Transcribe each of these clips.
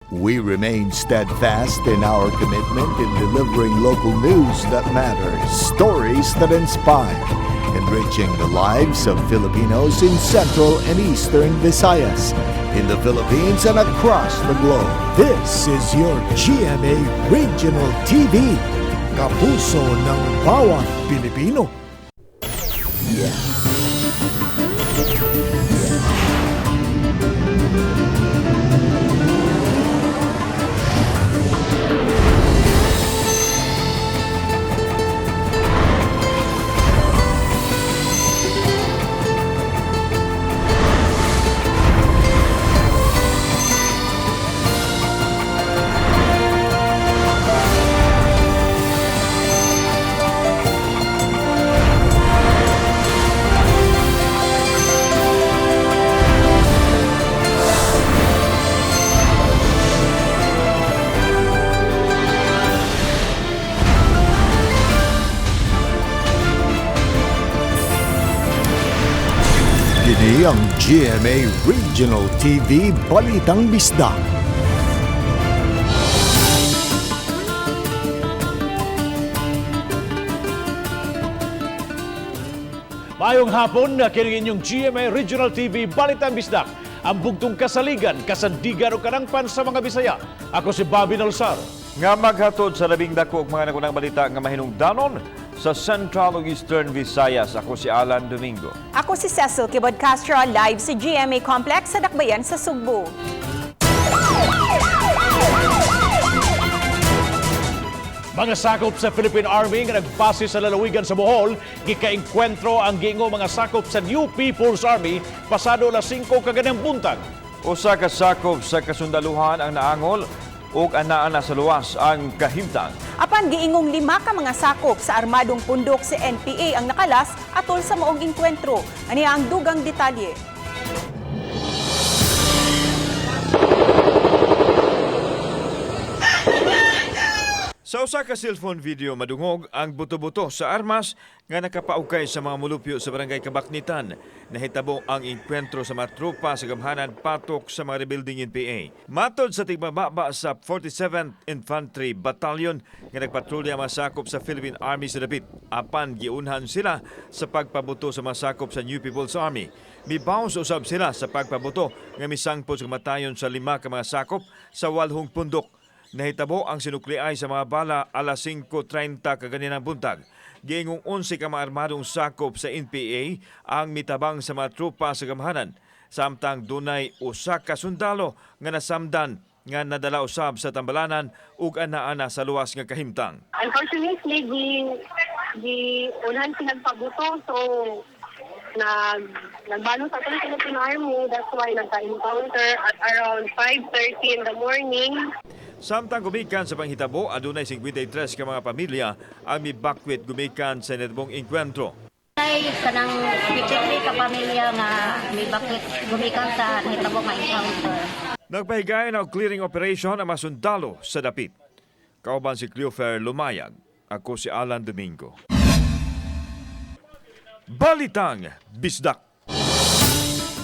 We remain steadfast in our commitment in delivering local news that matters, stories that inspire, enriching the lives of Filipinos in Central and Eastern Visayas, in the Philippines and across the globe. This is your GMA Regional TV, kapuso ng bawat Pilipino. Kini ang GMA Regional TV Balitang Bisdak. Maayong hapon na kini inyong GMA Regional TV Balitang Bisdak. Ang bugtong kasaligan, kasandigan o kanangpan sa mga Bisaya. Ako si Bobby Nalsar. Nga maghatod sa labing dako og mga nagunang balita nga mahinungdanon sa Central ug Eastern Visayas. Ako si Alan Domingo. Ako si Cecil Kibod Castro, live sa GMA Complex sa Dakbayan sa Sugbo. Mga sakop sa Philippine Army nga nagbase sa lalawigan sa Bohol, gikaengkwentro ang giingo mga sakop sa New People's Army pasado alas 5 kaganang buntag. Usa ka sakop sa kasundaluhan ang naangol ug anaa na sa luwas ang kahimtang. Apan giingong lima ka mga sakop sa armadong pundok sa NPA ang nakalas atol sa maong engkwentro. Aniya ang dugang detalye. Sa usa ka cellphone video madungog ang buto-buto sa armas nga nakapaukay sa mga mulupyo sa barangay Kabaknitan. Nahitabo ang engkwentro sa mga tropa sa gamhanan patok sa mga rebuilding NPA. Matod sa tigbababa sa 47th Infantry Battalion nga nagpatrolya ang mga sakop sa Philippine Army sa dapit. Apan giunhan sila sa pagpabuto sa mga sakop sa New People's Army. Mibaws usab sila sa pagpabuto nga misangpot sa kamatayon sa lima ka mga sakop sa walhong pundok. Nahitabo ang sinukliay sa mga bala alas 5:30 kaganinang buntag. Giingong 11 ka mga armadong sakop sa NPA ang mitabang sa mga tropa sa gamhanan. Samtang dunay usa ka sundalo nga nasamdan nga nadala usab sa tambalanan ug ana-ana sa luwas nga kahimtang. Unfortunately, gi unhan pinagpabuto. So, nagbalo sa atong Philippine Army. That's why nagka-encounter at around 5:30 in the morning. Samtang gumikan sa panghitabo, adunay 53 ka mga pamilya ang mibakwit gumikan sa nitbong engkwentro. Ay, kanang 53 ka pamilya nga may bakit gumikan sa nahitabo nga encounter. Nagpahigayon ang clearing operation ang mga sundalo sa dapit. Kauban si Cleofer Lumayag. Ako si Alan Domingo. Balitang Bisdak.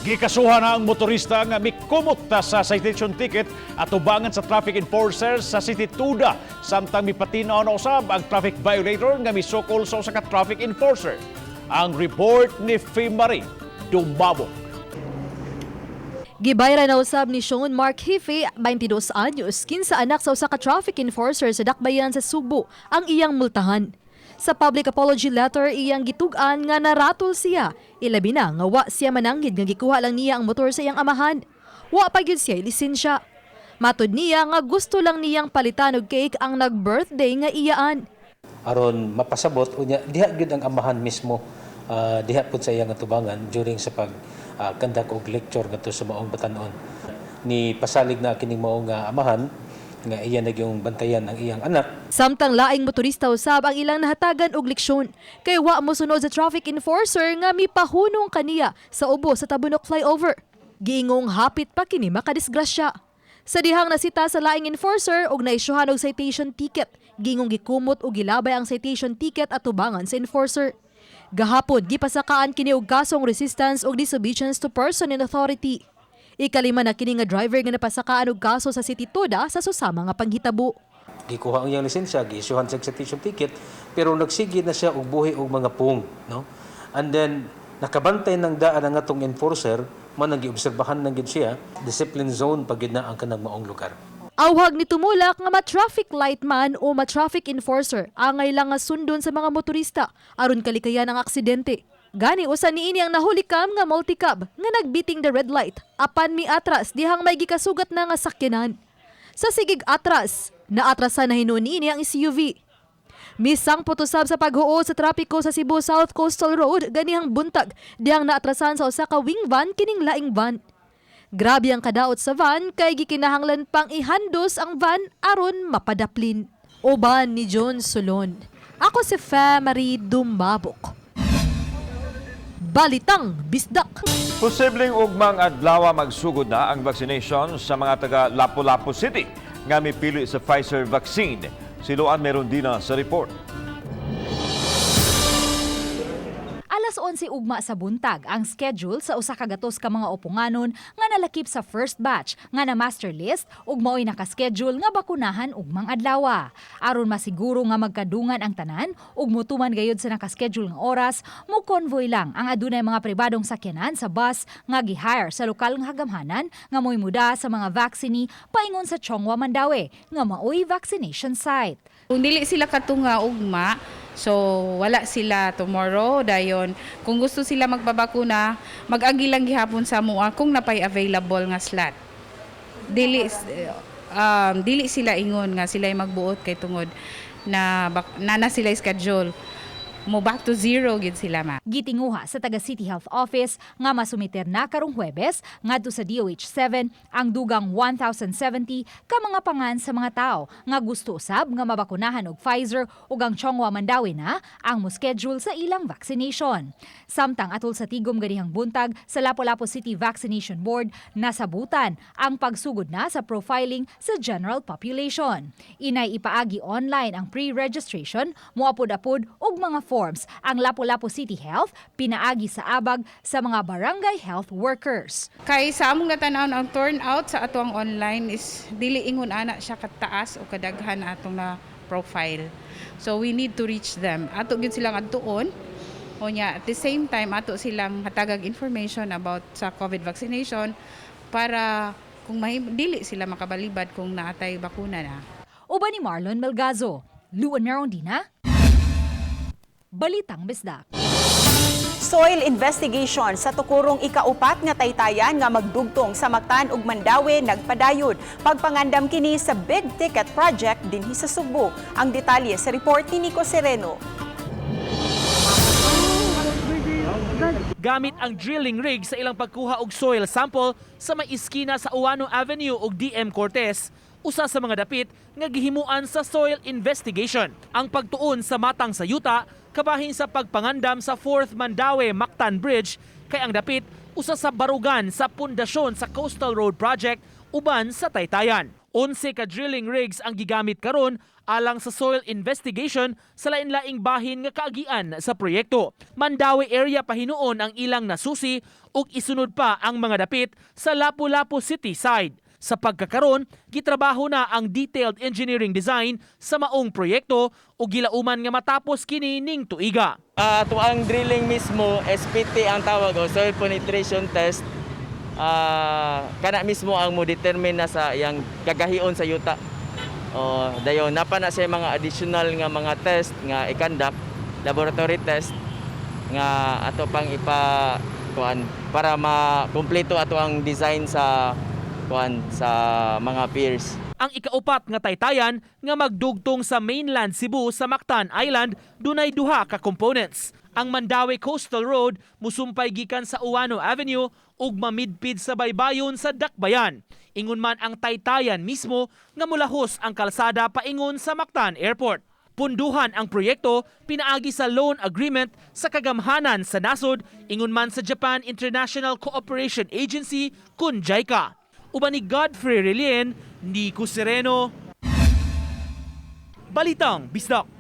Gikasuhan na ang motorista nga mikumot ta sa citation ticket at tubangan sa traffic enforcer sa City Tuda samtang mipatinaw na usab ang traffic violator nga misukol sa usa ka traffic enforcer. Ang report ni Fimari Dumabok. Gibayra na usab ni Sean Mark Hefe, 22 anyos, kinsa anak sa usa ka traffic enforcer sa Dakbayan sa Sugbo, ang iyang multahan. Sa public apology letter, iyang gitug-an nga naratol siya. Ilabi na nga wa siya mananghid nga gikuha lang niya ang motor sa iyang amahan. Wa pa gyud siya lisensya. Matod niya nga gusto lang niyang palitan og cake ang nag-birthday nga iyaan. Aron mapasabot unya diha gyud ang amahan mismo, diha pud sa iyang atubangan during sa pag conduct og lecture ngadto sa maong batan-on ni pasalig na kining maong amahan nga iya na gyung bantayan ang iyang anak. Samtang laing motorista usab ang ilang nahatagan og leksyon kay wa mosunod sa traffic enforcer nga mipahunong kaniya sa ubo sa Tabunok flyover. Giingong hapit pa kini makadisgrasya. Sa dihang nasita sa laing enforcer og naisyuhan og citation ticket, giingong gikumot og gilabay ang citation ticket at tubangan sa enforcer. Gahapon gipasakaan kini og kasong resistance og disobedience to person in authority. Ikalima na kini nga driver nga napasakaan og kaso sa City Toda sa susama nga panghitabo. Gikuha ang iyang lisensya, giisyuhan siya citation ticket, pero nagsige na siya og buhi og mga pung, no? And then nakabantay ng daan ang atong enforcer, man ang giobserbahan ng gid siya, discipline zone pag gid na ang kanang maong lugar. Awhag ni tumulak nga ma-traffic light man o ma-traffic enforcer angay lang nga sundon sa mga motorista aron kalikayan ang aksidente. Gani usa niini ang nahulikam nga multicab nga nagbeating the red light apan miatras dihang may gikasugat na nga sakyanan. Sa sigig atras, naatrasan na hinuon niini ang SUV. Misangpot usab sa paghuo sa trapiko sa Cebu South Coastal Road ganihang buntag dihang naatrasan sa usa ka wing van kining laing van. Grabe ang kadaot sa van kay gikinahanglan pang ihandos ang van aron mapadaplin. Uban ni John Solon. Ako si Fe Marie Dumabok. Balitang Bisdak. Posibleng ugmang adlaw magsugod na ang vaccination sa mga taga Lapu-Lapu City nga mipili sa Pfizer vaccine. Siluan meron din na sa report. Alas 11 ugma sa buntag ang schedule sa usa ka gatos ka mga opunganon nga nalakip sa first batch nga na master list ug maoy nakaschedule nga bakunahan ugmang adlawa. Aron masiguro nga magkadungan ang tanan ug mutuman gayud sa nakaschedule nga oras, mo convoy lang ang adunay mga pribadong sakyanan sa bus nga gi-hire sa lokal nga hagamhanan nga moy muda sa mga vaccine paingon sa Chongwa Mandaue nga maoy vaccination site. Kung dili sila katunga ugma, so wala sila tomorrow dayon. Kung gusto sila magpabakuna, mag-agi lang gihapon sa mua kung napay available nga slot. Dili dili sila ingon nga sila magbuot kay tungod na na, na sila schedule. Mo back to zero gid sila ma. Gitinguha sa taga City Health Office nga masumiter na karong Huwebes ngadto sa DOH 7 ang dugang 1,070 ka mga pangan sa mga tao nga gusto usab nga mabakunahan og Pfizer ug ang Chongwa Mandaue na ang mo-schedule sa ilang vaccination. Samtang atol sa tigom ganihang buntag sa Lapu-Lapu City Vaccination Board, nasabutan ang pagsugod na sa profiling sa general population. Inay ipaagi online ang pre-registration, moapod-apod og mga forms ang Lapu-Lapu City Health pinaagi sa abag sa mga barangay health workers. Kay sa among natan-aw, ang turnout sa atoang online is dili ingon ana siya kataas o kadaghan atong na profile. So we need to reach them. Ato gyud silang adtuon. Unya at the same time ato silang hatagag information about sa COVID vaccination para kung dili sila makabalibad kung naatay bakuna na. Uban ni Marlon Melgazo, Luan Merondina, Balitang Bisdak. Soil investigation sa tukurong ikaupat nga taytayan nga magdugtong sa Mactan ug Mandaue nagpadayon. Pagpangandam kini sa Big Ticket Project dinhi sa Sugbo. Ang detalye sa report ni Nico Sereno. Gamit ang drilling rig sa ilang pagkuha og soil sample sa may iskina sa Ouano Avenue ug DM Cortez, usa sa mga dapit nga gihimuan sa soil investigation. Ang pagtuon sa matang sa yuta kabahin sa pagpangandam sa 4th Mandaue Mactan Bridge kay ang dapit usa sa barugan sa pundasyon sa Coastal Road Project uban sa Taytayan. 11 ka drilling rigs ang gigamit karon alang sa soil investigation sa lain-laing bahin nga kaagian sa proyekto. Mandaue area pahinuon ang ilang nasusi ug isunod pa ang mga dapit sa Lapu-Lapu City side. Sa pagkakaron, gitrabaho na ang detailed engineering design sa maong proyekto ug gilauman nga matapos kini ning tuiga. To ang drilling mismo, SPT ang tawag o soil penetration test. Kana mismo ang mo determine na sa iyang gagahion sa yuta. O dayon napa na siya mga additional nga mga test nga i-conduct, laboratory test nga ato pang ipa kuan para ma-kumpleto ato ang design sa kuan sa mga piers. Ang ikaupat nga taytayan nga magdugtong sa mainland Cebu sa Mactan Island dunay duha ka components. Ang Mandaue Coastal Road musumpay gikan sa Ouano Avenue ug mamidpid sa baybayon sa Dakbayan. Ingon man ang taytayan mismo nga mulahos ang kalsada paingon sa Mactan Airport. Punduhan ang proyekto pinaagi sa loan agreement sa kagamhanan sa nasod ingon man sa Japan International Cooperation Agency kun JICA. Uban ni Godfrey Relien, Nico Sereno. Balitang Bisdak.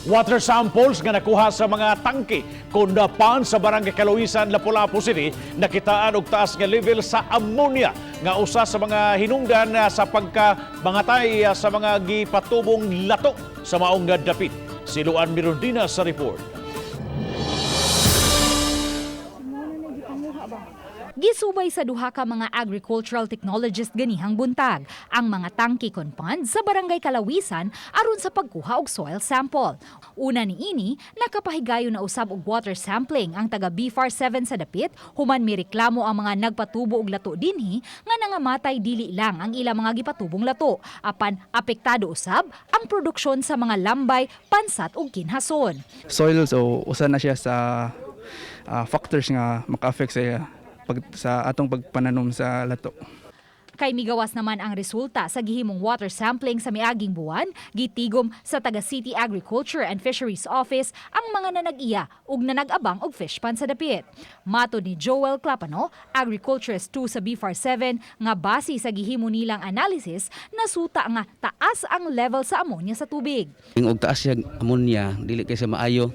Water samples nga nakuha sa mga tangke kon pond sa Barangay Kalawisan, Lapu-Lapu City nakitaan og taas nga level sa ammonia nga usa sa mga hinungdan sa pagkamangatay sa mga gipatubong lato sa maong nga dapit. Si Luan Mirondina sa report. Gisubay sa duha ka mga agricultural technologist ganihang buntag ang mga tangki kon pond sa Barangay Kalawisan aron sa pagkuha og soil sample. Una niini, nakapahigayon na usab og water sampling ang taga BFAR 7 sa dapit human mireklamo ang mga nagpatubo og lato dinhi nga nangamatay dili lang ang ilang mga gipatubong lato apan apektado usab ang produksyon sa mga lambay, pansat ug kinhason. Soil, so usa na siya sa factors nga maka-affect sa atong pagpananom sa lato. Kay migawas naman ang resulta sa gihimong water sampling sa miaging buwan, gitigom sa taga City Agriculture and Fisheries Office ang mga nanag-iya ug nanag-abang og fish pond sa dapit. Matod ni Joel Clapano, Agriculturist 2 sa BFAR 7, nga base sa gihimo nilang analysis, nasuta nga taas ang level sa ammonia sa tubig. Og taas siya ammonia, dili kay sa maayo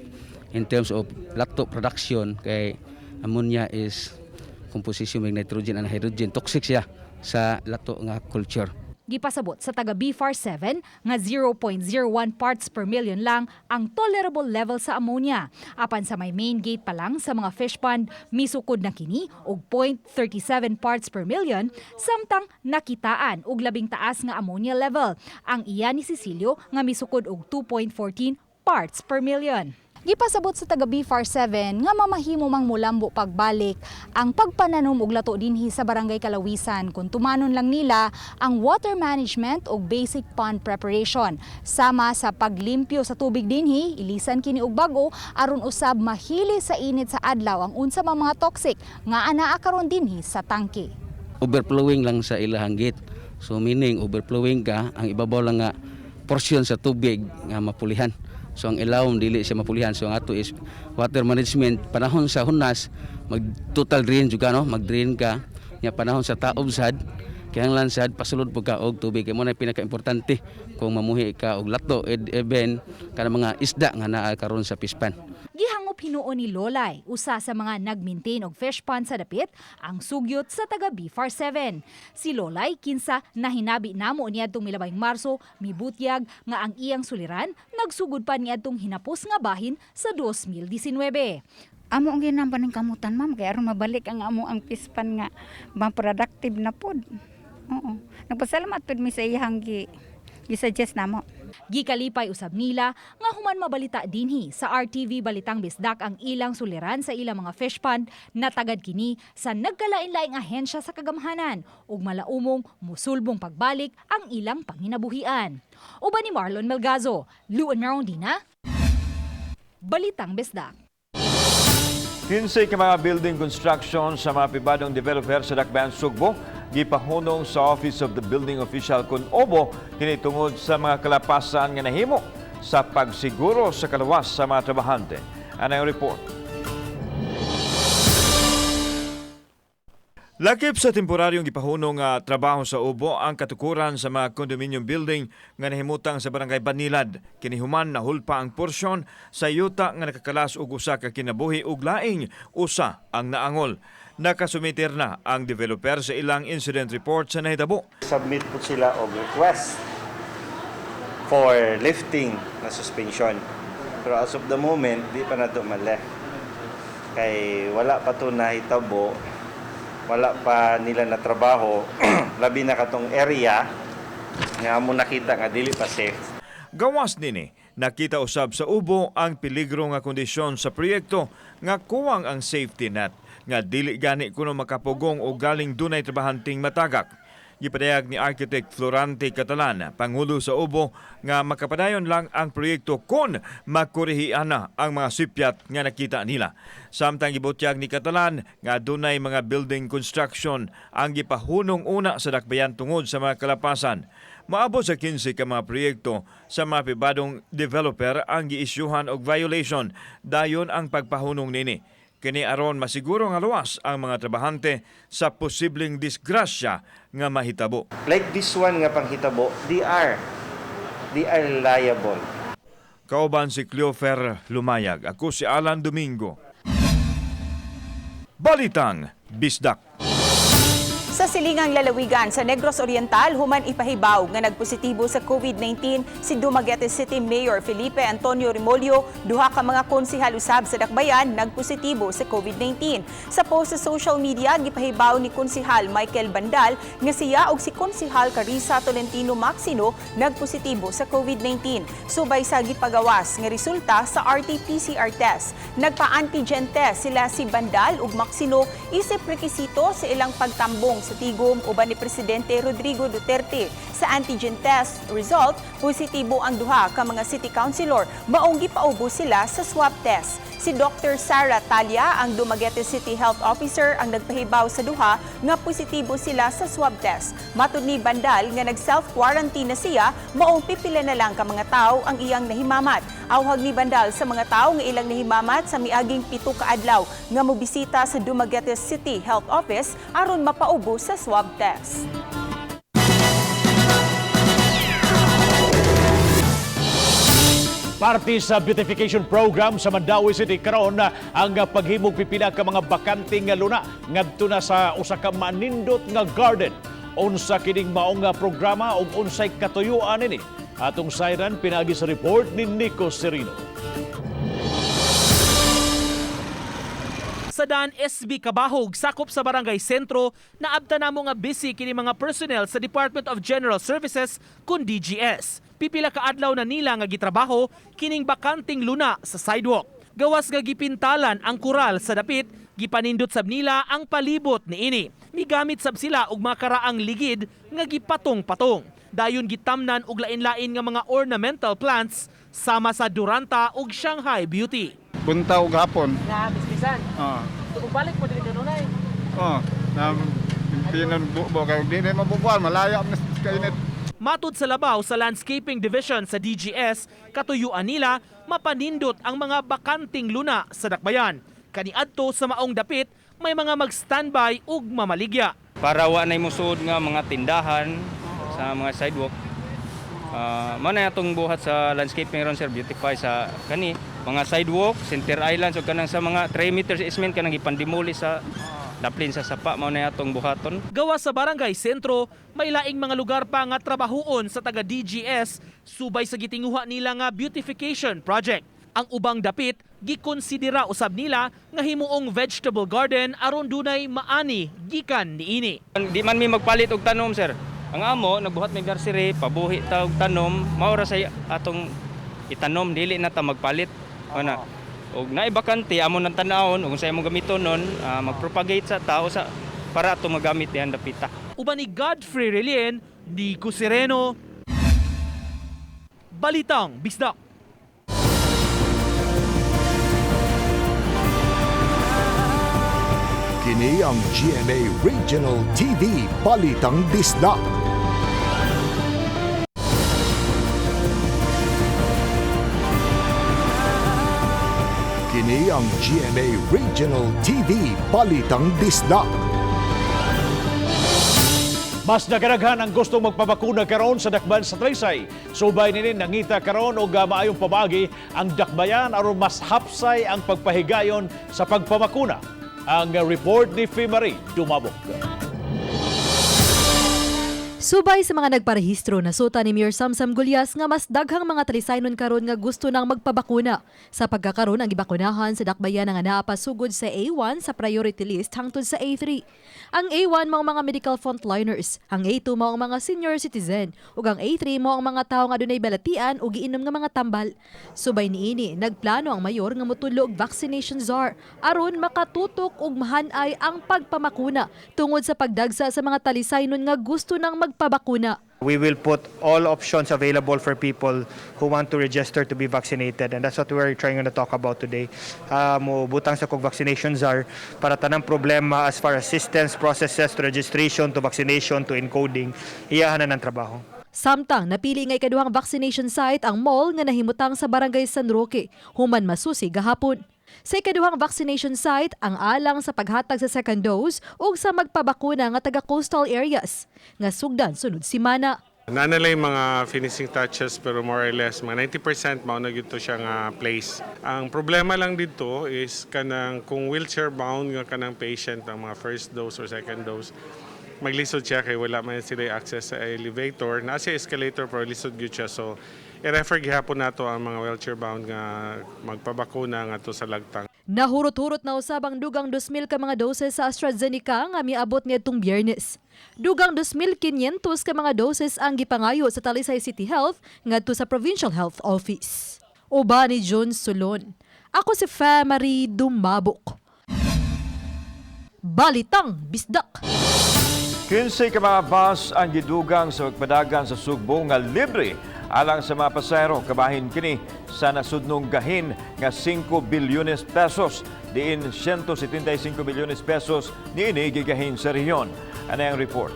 in terms of lato production kay ammonia is composition with nitrogen and hydrogen, toxic siya sa lato nga culture. Gipasabot sa taga BFAR 7 nga 0.01 parts per million lang ang tolerable level sa ammonia. Apan sa may main gate pa lang sa mga fish pond, misukod na kini og 0.37 parts per million, samtang nakitaan og labing taas nga ammonia level. Ang iya ni Cecilio nga misukod og 2.14 parts per million. Gipasabot sa taga BFAR 7 nga mamahimo mang mulambo pagbalik ang pagpananom og lato dinhi sa Barangay Kalawisan kung tumanon lang nila ang water management ug basic pond preparation. Sama sa paglimpyo sa tubig dinhi, ilisan kini og bag-o aron usab mahili sa init sa adlaw ang unsa man mga toxic nga anaa karon dinhi sa tangke. Overflowing lang sa ilahang gate. So meaning overflowing ka, ang ibabaw lang nga portion sa tubig nga mapulihan. So ang ilawom dili siya mapulihan. So ang ato is water management panahon sa hunas, mag total drain juga, no, mag-drain ka nya. Panahon sa taob sad, kinahanglan sad pasulod pud ka og tubig kay mo na pinaka-importante kung mamuhi ka og lato, even kana mga isda nga naa karon sa fish pond. Gihangop hinuon ni Lolay, usa sa mga nag-maintain og fish pond sa dapit, ang sugyot sa taga BFAR 7. Si Lolay, kinsa nahinabi namo niadtong milabayng Marso, mibutyag nga ang iyang suliran nagsugod pa niadtong hinapos nga bahin sa 2019. Amo ang ginampan ng kamutan, ma'am, kay aron mabalik ang amo ang fish pond nga ma-productive na pod. Oo. Nagpasalamat pud mi sa iyang gi-suggest namo. Gikalipay usab nila nga human mabalita dinhi sa RTV Balitang Bisdak ang ilang suliran sa ilang mga fish pond, natagad kini sa nagkalain-laing ahensya sa kagamhanan ug malaumong musulbong pagbalik ang ilang panginabuhian. Uban ni Marlon Melgazo, Luan Merondina, Balitang Bisdak. 15 ka mga building construction sa mga pribadong developer sa Dakbayan Sugbo gipahunong sa Office of the Building Official kun OBO kini tungod sa mga kalapasan nga nahimo sa pagsiguro sa kaluwas sa mga trabahante. Ano ang report? Lakip sa temporaryong gipahunong nga trabaho sa OBO ang katukuran sa mga condominium building nga nahimutang sa Barangay Banilad. Kini human nahulpa ang porsyon sa yuta nga nakakalas og usa ka kinabuhi ug laing usa ang naangol. Nakasumiter na ang developer sa ilang incident report sa nahitabo. Submit po sila og request for lifting na suspension. Pero as of the moment, di pa nato ma-lift. Kay wala pa to nahitabo, wala pa nila na trabaho, labi na katong area nga mo nakita nga dili pa safe. Gawas nini, nakita usab sa OBO ang peligro nga kondisyon sa proyekto nga kuwang ang safety net nga dili gani kuno makapugong o galing dunay trabahanting matagak. Gipadayag ni Architect Florante Catalan, pangulo sa OBO, nga makapadayon lang ang proyekto kung makurihian na ang mga sipyat nga nakita nila. Samtang gibutyag ni Catalan nga dunay mga building construction ang gipahunong una sa dakbayan tungod sa mga kalapasan. Maabot sa 15 ka mga proyekto sa mga pribadong developer ang giisyuhan og violation dayon ang pagpahunong nini. Kini aron masiguro nga luwas ang mga trabahante sa posibleng disgrasya nga mahitabo. Like this one nga panghitabo, they are liable. Kauban si Cleofer Lumayag. Ako si Alan Domingo. Balitang Bisdak. Sa silingang lalawigan sa Negros Oriental, human ipahibaw nga nagpositibo sa COVID-19 si Dumaguete City Mayor Felipe Antonio Remollo, duha ka mga konsihal usab sa Dakbayan nagpositibo sa COVID-19. Sa post sa social media, gipahibaw ni Konsihal Michael Bandal nga siya og si Konsihal Carissa Tolentino Maxino nagpositibo sa COVID-19. Subay sa gipagawas nga resulta sa RT-PCR test. Nagpa-antigen test sila si Bandal ug Maxino isip rekisito sa ilang pagtambong sa tigom uban ni Presidente Rodrigo Duterte. Sa antigen test result, positibo ang duha ka mga city councilor, maong gipaubos sila sa swab test. Si Dr. Sarah Talia, ang Dumaguete City Health Officer, ang nagpahibaw sa duha nga positibo sila sa swab test. Matud ni Bandal nga nag-self-quarantine na siya, maong pipila na lang ka mga tao ang iyang nahimamat. Awhag ni Bandal sa mga tao nga ilang nahimamat sa miaging 7 ka adlaw nga mobisita sa Dumaguete City Health Office aron mapaubos sa swab test. Parte sa beautification program sa Mandaue City karon ang paghimog pipila ka mga bakante nga luna ngadto na sa usa ka manindot nga garden. Unsa kining maong nga programa ug unsay katuyuan nini? Atong sayran pinaagi sa report ni Nico Serino. Sa daan SB Cabahug, sakop sa Barangay Sentro, naabta namo nga busy kini mga personnel sa Department of General Services kun DGS. Pipila ka adlaw na nila nga gitrabaho kining bakanting luna sa sidewalk. Gawas nga gipintalan ang kural sa dapit, gipanindot sab nila ang palibot niini. Migamit sab sila og makaraang ligid nga gipatong-patong. Dayon gitamnan og lain-lain nga mga ornamental plants sama sa Duranta ug Shanghai Beauty. Buntaw gapon. Na bisbisan. Oh. Balik mo dili kanunay. Oh, na pinagbubo kay di na mabubuan, malaya na kainit. Matud sa labaw sa Landscaping Division sa DGS, katuyuan nila mapanindot ang mga bakanting luna sa Dakbayan. Kaniadto sa maong dapit, may mga mag-standby ug mamaligya. Para wa nay musuod nga mga tindahan sa mga sidewalk. Mao na atong buhat sa landscaping ron, sir, beautify sa kani mga sidewalk, center islands ug kanang sa mga 3 meters easement kanang gipandemoli sa daplin sa sapa, mao na atong buhaton. Gawa sa Barangay Sentro, may laing mga lugar pa nga trabahuon sa taga DGS subay sa gitinguha nila nga beautification project. Ang ubang dapit gikonsidera usab nila nga himuong vegetable garden aron dunay maani gikan niini. Di man mi magpalit og tanom, sir. Ang amo nagbuhat mig nursery, pabuhi ta og tanom, mao ra sa atong itanom, dili na ta magpalit. Ana. Og naay bakante amo nang tan-awon ug sa imong gamiton nun, magpropagate sa tao sa para ato magamit dihan dapita. Uban ni Godfrey Relien, Nico Sereno, Balitang Bisdak. Kini ang GMA Regional TV Balitang Bisdak. Kini ang GMA Regional TV Balitang Bisdak. Mas nagaraghan ang gustong magpabakuna karon sa dakbayan sa Talisay. Subay nini nangita karon og maayong pamagi ang dakbayan aron mas hapsay ang pagpahigayon sa pagpamakuna. Ang report ni Fimari Dumabok. Subay sa mga nagparehistro, nasuta ni Mayor Samsam Gullas nga mas daghang mga Talisaynon karon nga gusto nang magpabakuna. Sa pagkakaron ang gibakunahan sa dakbayan nga naa pa sugod sa A1 sa priority list hangtod sa A3. Ang A1 mao mga medical frontliners, ang A2 mao ang mga senior citizen, ug ang A3 mao ang mga tawo nga adunay balatian o giinom nga mga tambal. Subay niini, nagplano ang mayor nga motudlo og vaccination czar aron makatutok og mahanay ang pagpamakuna tungod sa pagdagsa sa mga Talisaynon nga gusto nang magpabakuna. We will put all options available for people who want to register to be vaccinated, and that's what we're trying to talk about today. Mo butang sa kog vaccination czar para tanang problema as far as systems, processes to registration, to vaccination, to encoding, iyahan na ng trabaho. Samtang napili nga ikaduhang vaccination site ang mall nga nahimutang sa Barangay San Roque, human masusi gahapon. Sa ikaduhang vaccination site ang alang sa paghatag sa second dose ug sa magpabakuna nga taga coastal areas nga sugdan sunod simana. Naa na lay mga finishing touches, pero more or less mga 90% mao na gyud to siya nga place. Ang problema lang dito is kanang kung wheelchair bound nga kanang patient ang mga first dose or second dose, maglisod siya kay wala man sila access sa elevator. Naa siya escalator pero lisod gyud siya. So i-refer gihapon nato ang mga wheelchair bound nga magpabakuna ngadto sa lagtang. Nahurot-hurot na usab ang dugang 2,000 ka mga doses sa AstraZeneca nga miabot niadtong Biyernes. Dugang 2,500 ka mga doses ang gipangayo sa Talisay City Health ngadto sa Provincial Health Office. Uban ni John Solon. Ako si Fa Marie Dumabok. Balitang Bisdak. 15 ka mga bus ang gidugang sa pagpadagan sa Sugbo nga libre alang sa mga pasahero. Kabahin kini sa nasudnong gahin nga 5 bilyones pesos, diin 175 bilyones pesos niini gigahin sa rehiyon. Ano ang report?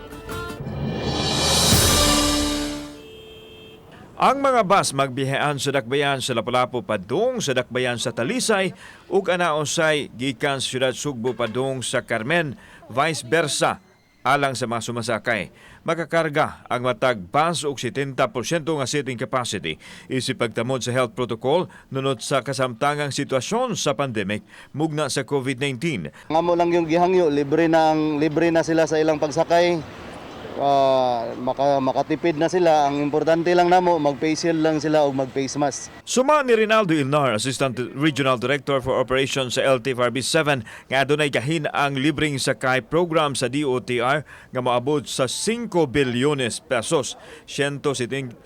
Ang mga bus magbiyahean sa dakbayan sa Lapu-Lapu padung sa dakbayan sa Talisay ug anaosay gikan sa Siyudad Sugbo padung sa Carmen, vice versa alang sa mga sumasakay. Makakarga ang matag bus og 70% nga seating capacity isip pagtamod sa health protocol nunot sa kasamtangang sitwasyon sa pandemic mugna sa COVID-19. Ang amo lang yung gihangyo, libre na sila sa ilang pagsakay. Makatipid na sila. Ang importante lang namo, mag-face shield lang sila o mag-face mask. Suma ni Rinaldo Ilnar, Assistant Regional Director for Operations sa LTFRB 7, nga adunay gahin ang libreng sakay program sa DOTR nga moabot sa 5 bilyones pesos. 175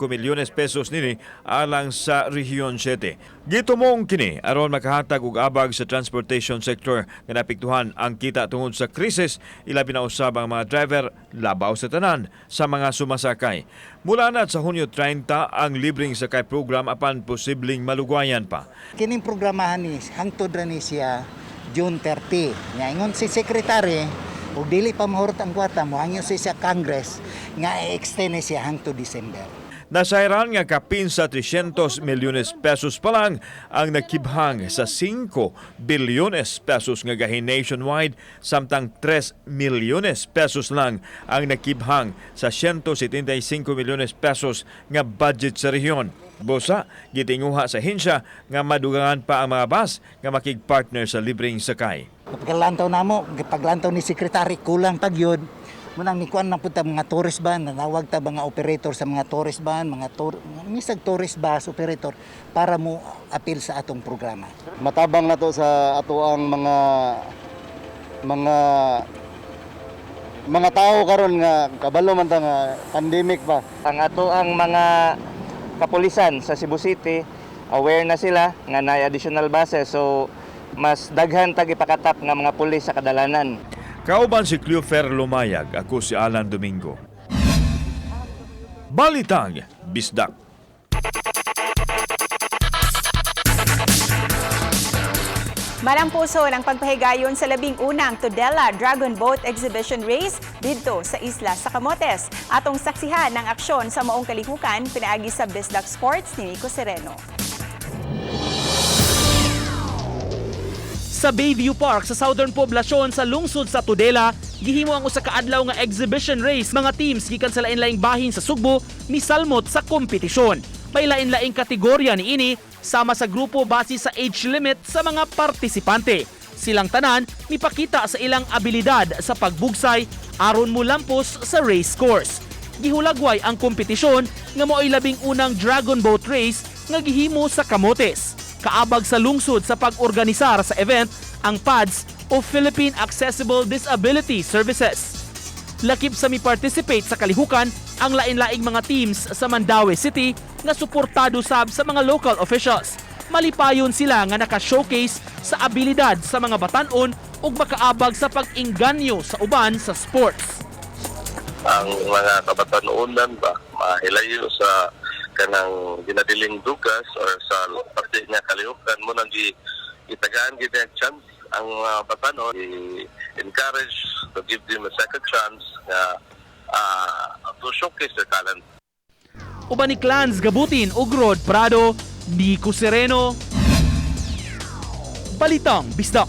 milyones pesos nini alang sa Rehiyon 7. Gitumong kini aron makahatag og abag sa transportation sector nga naapektuhan ang kita tungod sa krisis, ilabi na usab ang mga driver, labaw sa tanan sa mga sumasakay. Mula na sa Hunyo 30 ang libreng sakay program apan posibleng malugwayan pa. Kining programahan ni hangtod ra ni siya June 30. Nya ingon si secretary, ug dili pa mahurot ang kwarta, mohangyo siya sa Congress nga i-extend ni siya hangtod December. Nasayran nga kapin sa 300 milyones pesos pa lang ang nakibhang sa 5 bilyones pesos nga gahin nationwide, samtang 3 milyones pesos lang ang nakibhang sa 175 milyones pesos nga budget sa rehiyon. Busa, gitinguha sa ahensya nga madugangan pa ang mga bus nga makig-partner sa libreng sakay. Paglantaw namo, paglantaw ni secretary, kulang pag yun. Munang ni kuan na punta mga tourist van, nanawag ta mga operator sa mga tourist van, mga tour, misag tourist bus operator para mo apil sa atong programa. Matabang na to sa ato ang mga tao karon nga kabalo man ta nga pandemic pa. Ang ato ang mga kapulisan sa Cebu City, aware na sila nga naay additional buses, so mas daghan tag ipakatap nga mga pulis sa kadalanan. Kauban si Cleofer Lumayag, ako si Alan Domingo. Balitang Bisdak. Malampuson ang pagpahigayon sa 11 na Tudela Dragon Boat Exhibition Race didto sa Isla sa Camotes. Atong saksihan ang aksyon sa maong kalihukan pinaagi sa Bisdak Sports ni Nico Sereno. Sa Bayview Park sa Southern Poblacion sa lungsod sa Tudela, gihimo ang usa ka adlaw nga exhibition race. Mga teams gikan sa lain-laing bahin sa Sugbo misalmot sa kompetisyon. May lain-laing kategorya niini, sama sa grupo base sa age limit sa mga partisipante. Silang tanan mipakita sa ilang abilidad sa pagbugsay aron mulampos sa race course. Gihulagway ang kompetisyon nga mao'y 11 na Dragon Boat Race nga gihimo sa Camotes. Kaabag sa lungsod sa pag-organisar sa event ang PADS o Philippine Accessible Disability Services. Lakip sa mi-participate sa kalihukan ang lain-laing mga teams sa Mandaue City nga suportado sab sa mga local officials. Malipayon sila nga naka-showcase sa abilidad sa mga batanon ug makaabag sa pag-inganyo sa uban sa sports. Ang mga kabatanunan ba mahilayo sa kanang ginadiling dugas or sa parte nga kalihukan mo nang gitagaan gid ang chance ang mga batanon, i-encourage to give them a second chance nga to showcase their talent. Uban ni Clans Gabutin ug Rod Prado, Nico Sereno. Balitang Bisdak.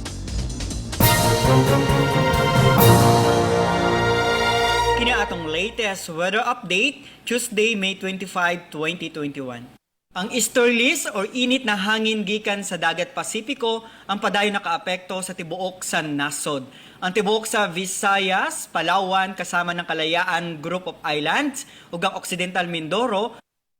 Kini atong latest latest weather update Tuesday, May 25, 2021. Ang easterlies or init na hangin gikan sa dagat Pasipiko ang padayon nakaapekto sa tibuok sa nasod. Ang tibuok sa Visayas, Palawan kasama ng Kalayaan Group of Islands ug ang Occidental Mindoro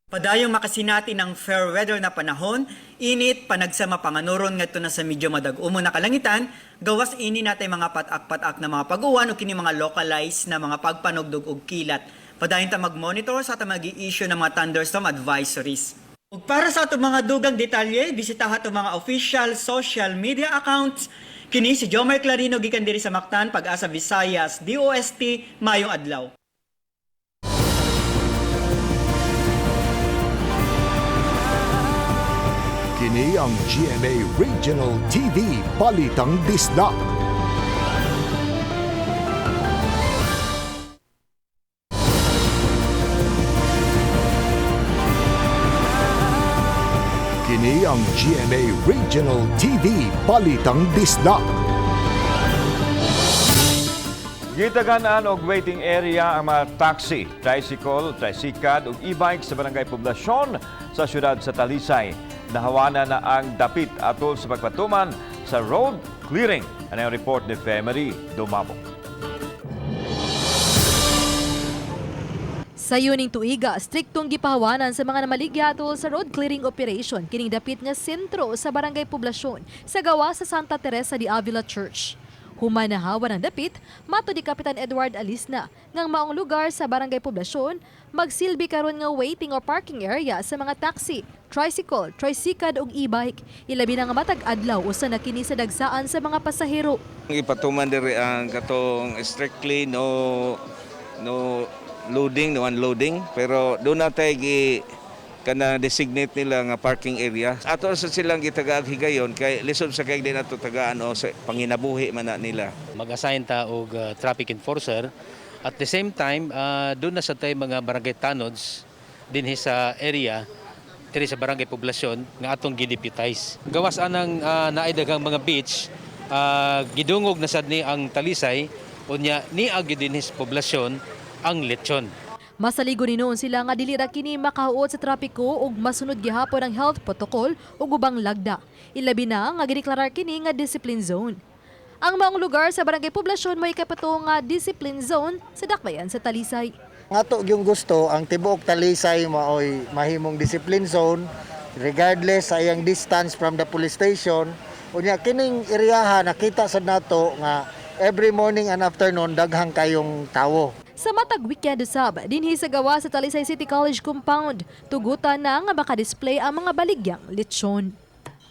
padayong makasinati ng fair weather na panahon, init, panagsama panganuron ngadto na sa medyo madag-umo na kalangitan, gawas ini natay mga patak-patak na mga pag-uwan o kini mga localized na mga pagpanugdog og kilat. Padayon ta mag-monitor sa atong magi-issue ng mga thunderstorm advisories. Ug para sa atong mga dugang detalye, bisitaha atong mga official social media accounts. Kini si Jomar Clarino gikan diri sa Mactan, Pag-asa Visayas, DOST, maayong adlaw. Kini ang GMA Regional TV Balitang Bisdak. Kini ang GMA Regional TV Balitang Bisdak. Gitagan-an og waiting area ang mga taxi, tricycle, tricycad ug e-bike sa barangay Poblasyon sa siyudad sa Talisay. Nahawana na ang dapit atol sa pagpatuman sa road clearing. Ano ang report ni Femery Dumabok. Sa yuning tuiga, striktong gipahawanan sa mga namaligya atol sa road clearing operation kining dapit nga sentro sa barangay Poblasyon sa gawa sa Santa Teresa de Avila Church. Human nahawan ang dapit, mato ni Kapitan Edward Alisna, ngang maong lugar sa barangay Poblasyon, magsilbi karon nga waiting or parking area sa mga taxi, tricycle, tricycad ug e-bike. Ilabi na nga matag adlaw usa na kini sa dagsaan sa mga pasahero. Ipatuman diri ang katong strictly no loading, no unloading, pero doon na tayo gi kana designate nila nga parking area. Ato sa silang gitagaag higayon kay lisod sa kay di nato tagaan o sa panginabuhi man na nila. Mag-assign ta og traffic enforcer. At the same time, doon na sa tay mga barangay tanods dinhi sa area diri sa barangay Poblasyon nga atong gideputize. Gawas anang naay daghang mga beach, gidungog na sad ni ang Talisay unya niag gyud dinhi sa poblasyon ang lechon. Masaligo ni noon sila nga dili ra kini makahuot sa trapiko ug masunod gihapon ang health protocol ug ubang lagda. Ilabi na nga gideklarar kini nga discipline zone. Ang maong lugar sa barangay Poblasyon may ikapito nga discipline zone sa dakbayan sa Talisay. Ato yung gusto ang tibuok Talisay maoy mahimong discipline zone regardless sa iyang distance from the police station. Unya kining eriyaha nakita sad nato nga every morning and afternoon daghang kayong tawo. Sa matag weekend usab, dinhi sa gawa sa Talisay City College Compound, tugutan na nga maka-display ang mga baligyang lechon.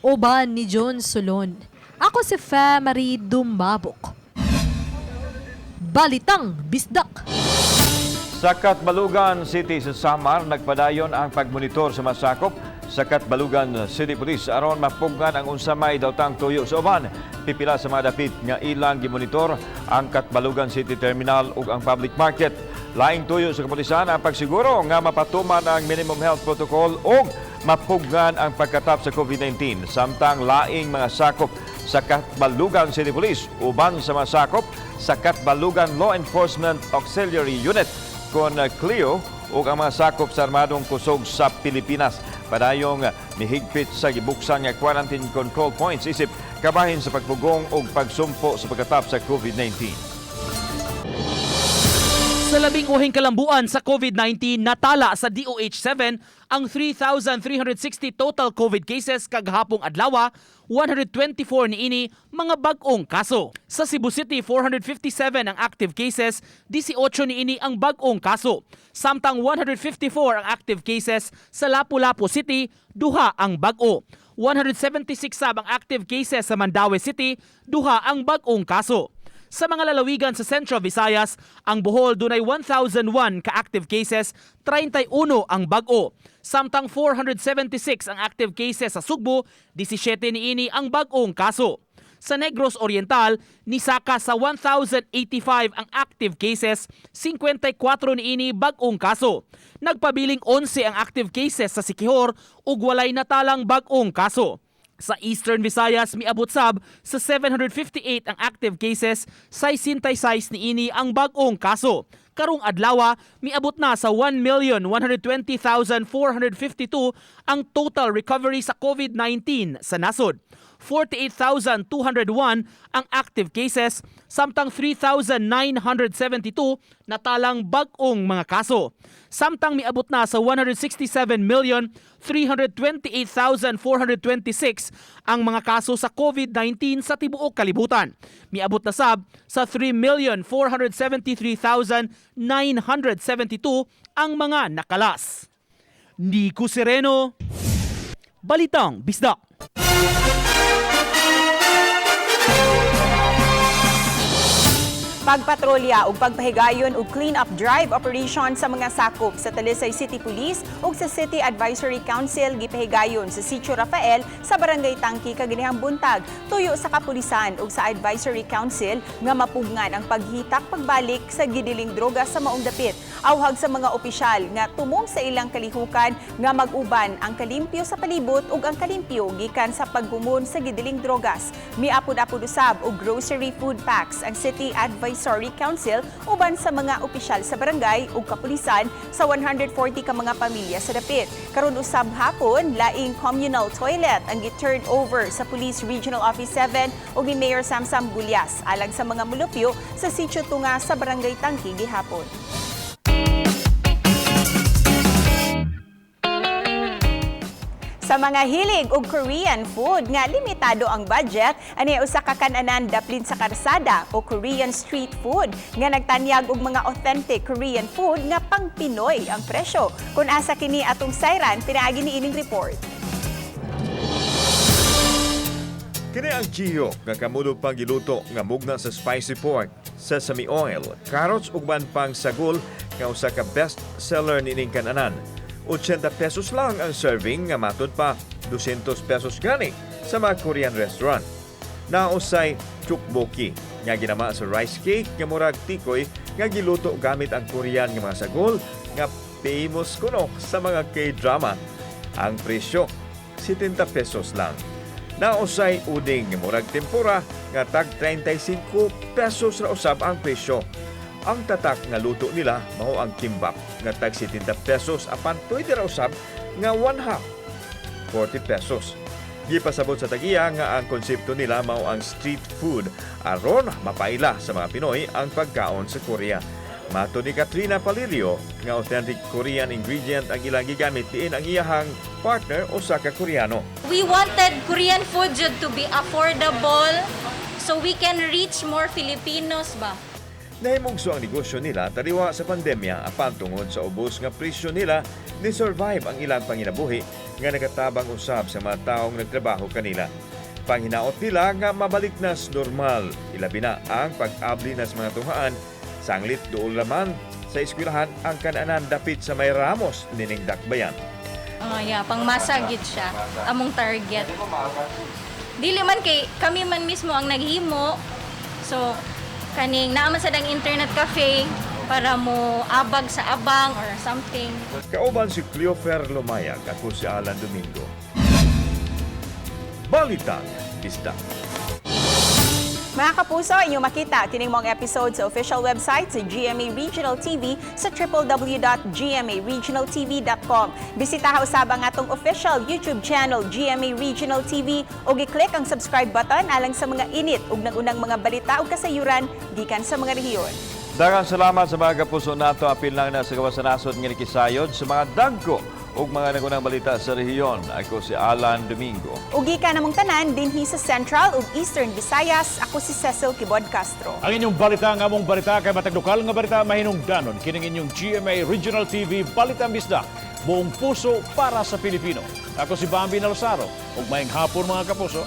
Uban ni John Solon. Ako si Fe Marie Dumabok. Balitang Bisdak. Sa Catbalugan City sa Samar, nagpadayon ang pagmonitor sa masakop sa Catbalugan City Police aron mapugnan ang unsa may dawtang tuyo sa uban. Pipila sa mga dapit nga ilang gimonitor ang Catbalugan City Terminal ug ang public market. Laing tuyo sa kapulisan ang pagsiguro nga mapatuman ang minimum health protocol ug mapugnan ang pagkatap sa COVID-19. Samtang laing mga sakop sa Catbalugan City Police uban sa mga sakop sa Catbalugan Law Enforcement Auxiliary Unit kon CLEO ug ang mga sakop sa Armadong Kusog sa Pilipinas. Padayong mihigpit sa gibuksan nga quarantine control points isip kabahin sa pagpugong ug pagsumpo sa pagkatap sa COVID-19. Sa labing uhing kalambuan sa COVID-19, natala sa DOH-7 ang 3,360 total COVID cases kagahapong adlaw, 124 niini mga bag-ong kaso. Sa Cebu City, 457 ang active cases, 18 niini ang bag-ong kaso. Samtang 154 ang active cases sa Lapu-Lapu City, 2 ang bag-o. 176 sab ang active cases sa Mandaue City, 2 ang bag-ong kaso. Sa mga lalawigan sa Central Visayas, ang Bohol dunay 1,001 ka-active cases, 31 ang bag-o. Samtang 476 ang active cases sa Sugbo, 17 niini ang bag-ong kaso. Sa Negros Oriental, nisaka sa 1,085 ang active cases, 54 niini bag-ong kaso. Nagpabiling 11 ang active cases sa Siquijor ug walay natalang bag-ong kaso. Sa Eastern Visayas, miabot sab sa 758 ang active cases, 66 niini ang bag-ong kaso. Karong adlawa, miabot na sa 1,120,452 ang total recovery sa COVID-19 sa nasod. 48,201 ang active cases, samtang 3,972 natalang bag-ong mga kaso. Samtang miabot na sa 167,328,426 ang mga kaso sa COVID-19 sa tibuok kalibutan. Miabot na sab sa 3,473,972 ang mga nakalas. Nico Sereno, Balitang Bisdak. Pagpatrolya ug pagpahigayon og clean-up drive operation sa mga sakop sa Talisay City Police ug sa City Advisory Council gipahigayon sa Sitio Rafael sa Barangay Tangki kaganihang buntag. Tuyo sa kapulisan ug sa Advisory Council nga mapugngan ang paghitak pagbalik sa gidiling droga sa maong dapit. Awhag sa mga opisyal nga tumong sa ilang kalihukan nga mag-uban ang kalimpyo sa palibot ug ang kalimpyo gikan sa paggumon sa gidiling drogas. Miapod-apod usab og grocery food packs ang City Advisory Council uban sa mga opisyal sa barangay ug kapulisan sa 140 ka mga pamilya sa dapit. Karon usab hapon, laing communal toilet ang gi-turn over sa Police Regional Office 7 ug ni Mayor Samsam Gullas alang sa mga mulupyo sa Sitio Tunga sa Barangay Tangki gihapon. Sa mga hilig og Korean food nga limitado ang budget, ani usa ka kan-anan daplin sa karsada o Korean street food nga nagtanyag og mga authentic Korean food nga pang Pinoy ang presyo. Kung asa kini atong sayran, pinaagi ni ining report. Kini ang jihok nga kamulo pang giluto nga mugna sa spicy pork, sesame oil, carrots ug uban pang sagol nga usa ka best seller nining kananan. 80 pesos lang ang serving nga matud pa 200 pesos gani sa mga Korean restaurant. Nausay tteokbokki nga ginama sa rice cake nga murag tikoy nga giluto gamit ang Korean nga mga sagol nga famous kuno sa mga K-drama. Ang presyo 70 pesos lang. Nausay uding nga murag tempura nga tag 35 pesos ra usab ang presyo. Ang tatak nga luto nila mao ang kimbap nga tag 70 pesos apan pwede ra usab nga one half 40 pesos. Gipasabot sa tagiya nga ang konsepto nila mao ang street food aron mapaila sa mga Pinoy ang pagkaon sa Korea. Mato ni Katrina Palilio nga authentic Korean ingredient ang ilang gigamit diin ang iyahang partner usa ka Koreano. We wanted Korean food jud to be affordable so we can reach more Filipinos ba. Nahimugso ang negosyo nila taliwa sa pandemya apan tungod sa ubos nga presyo nila ni survive ang ilang panginabuhi nga nagatabang usab sa mga taong nagtrabaho kanila. Panghinaot nila nga mabalik na sa normal, ilabi na ang pag-abli na sa mga tunghaan, sanglit duol laman sa eskwelahan ang kananan dapit sa may Ramos nining Dakbayan. Oh, yeah, pangmasa gid siya among target. Dili man kay kami man mismo ang naghimo. So kaning naa man sad ang internet cafe para mo abag sa abang or something. Kauban si Cleofer Lumayag, ako si Alan Domingo. Balitang Bisdak. Mga kapuso, inyong makita kining maong episode sa official website sa GMA Regional TV sa www.gmaregionaltv.com. Bisitaha usab ang atong official YouTube channel GMA Regional TV ug i-click ang subscribe button alang sa mga init ug nag-unang mga balita ug kasayuran gikan sa mga rehiyon. Daghang salamat sa mga kapuso nato, apil lang na sa gawas sa nasod nga nikisayod sa mga dagko ug mga nagunang balita sa rehiyon. Ako si Alan Domingo. Ug gikan namong tanan dinhi sa Central ug Eastern Visayas, ako si Cecil Kibod Castro. Ang inyong balita ang among balita kay matag lokal nga balita mahinungdanon kining inyong GMA Regional TV Balitang Bisdak. Buong puso para sa Pilipino. Ako si Bambi Nalosaro ug maayong hapon, mga kapuso.